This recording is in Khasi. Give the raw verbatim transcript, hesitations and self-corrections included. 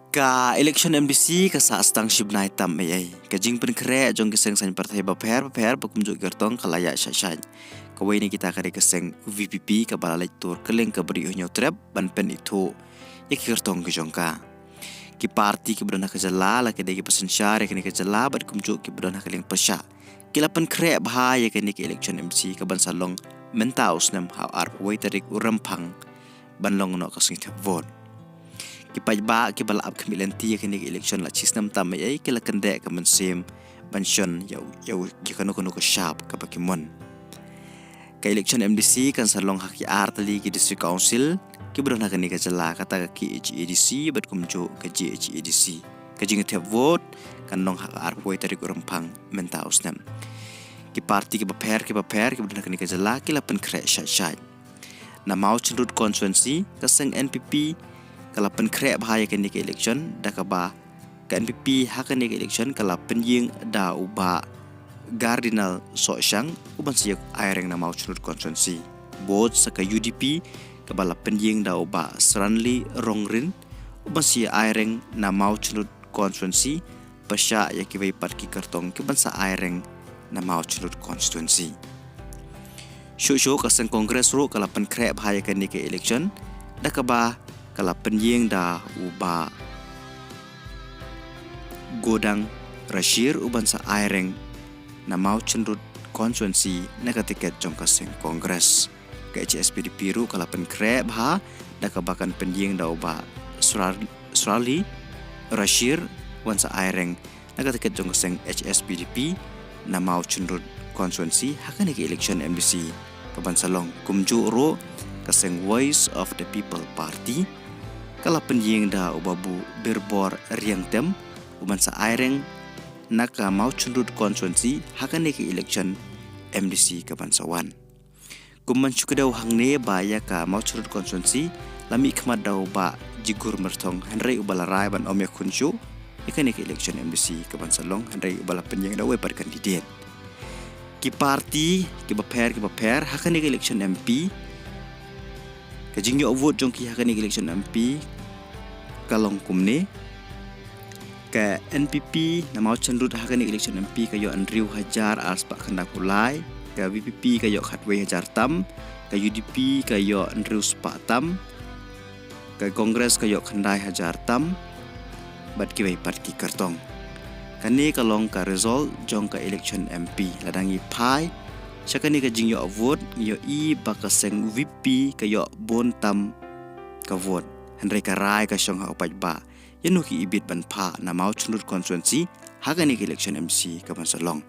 Ka election M D C ka sah sdang shibnai tam ei ei. Ka jingpynkhreh jong ki seng saiñ pyrthei bapher bapher ba kumjuh ki kyrtong ka la ïaid shah shah. Kawei na kita ka dei ka seng V P P kaba la leit tur kylleng ka Bri u Hynñiewtrep ban pynithuh ïa ki kyrtong ki jong ka. Ki parti kiba don ha ka jylla la ki dei kiba synshar ïa kane ka jylla bad kumjuh kiba don ha ka liang pyrshah ki la pynkhreh bha ïa kane ka election M D C kaban sa long mynta u snem ha u arphew wei tarik u Rymphang ban long noh ka sngi thep vote. Ki paidbah kiba la ap khmih lynti ïa kane ka election la shisnem tam ei ei ki la kyndeh ka mynsiem ban shon ïa u, ïa u, ïa kano kano ka shap kaba ki mon. Ka election M D C kan sa long ha ki ar tylli ki district council kiba don ha kane ka jylla, kata ka K H A D C bad kumjuh ka J H A D C. Ka jingthep vote kan long ha ka arphew wei tarik u Rymphang mynta u snem. Ki parti kiba pher kiba pher kiba don ha kane ka jylla ki la pynkhreh shah shah. Na Mawchynrut constituency ka seng N P P ka la pynkhreh bha ïa kane ka election da kaba ka N P P ha kane ka election ka la pynïeng da u Bah Cardinal Sohshang uban sa ïoh aireng na Mawchynrut constituency. Bad sa ka U D P kaba la pynïeng da u Bah Sranli Rongrin uban sa ïoh aireng na Mawchynrut constituency, pyrshah ïa kiwei pat ki kyrtong kiban sa aireng na Mawchynrut constituency. Shuh shuh ka seng Congress ruh ka la pynkhreh bha ïa kane ka election da kaba ka la pynïeng da u Bah Godang Rashir uban sa aireng na Mawchynrut constituency na ka tiket jong ka seng Congress. Ka H S P D P ruh ka la pynkhreh bha da kaba kan pynïeng da u Bah Sral-, Srali Rashir uban sa aireng na ka tiket jong ka seng H S P D P na Mawchynrut constituency ha kane ka election M D C kaban sa long. Kumjuh ruh ka seng Voice of the People Party ka la pynïeng da u Babu Birbor Riangtem uban sa aireng na ka Mawchynrut constituency ha kane ka election M D C kaban sa wan. Kum ban shu kdew hangne ba ïa ka Mawchynrut constituency la mihkhmat da u Bah Jigur Myrthong, hynrei uba la rai ban ym ïakhun shuh ïa kane ka election M D C kaban sa long, hynrei uba la pynïeng da uwei pat candidate. Ki parti kiba pher kiba pher ha kane ka election M P, ka jingïoh vote jong ki ha kane ka election M P ka long kumne. Ka N P P na Mawchynrut ha kane ka election M P ka ïoh hynriew hajar ar spah khyndai phew lai, ka V P P ka ïoh khatwei hajar tam, ka U D P ka ïoh hynriew spah tam, ka Congress ka ïoh khyndai hajar tam bad kiwei pat ki kyrtong. Kane ka long ka result jong ka election M P. Lada ngi phai sha kane ka jingïoh vote, ngi ïohi ba ka seng V P ka ïoh bun tam ka vote, hynrei ka rai ka shong ha u paidbah ïano ki ibit ban phah na Mawchynrut constituency ha kane ka election M C kaban sa long.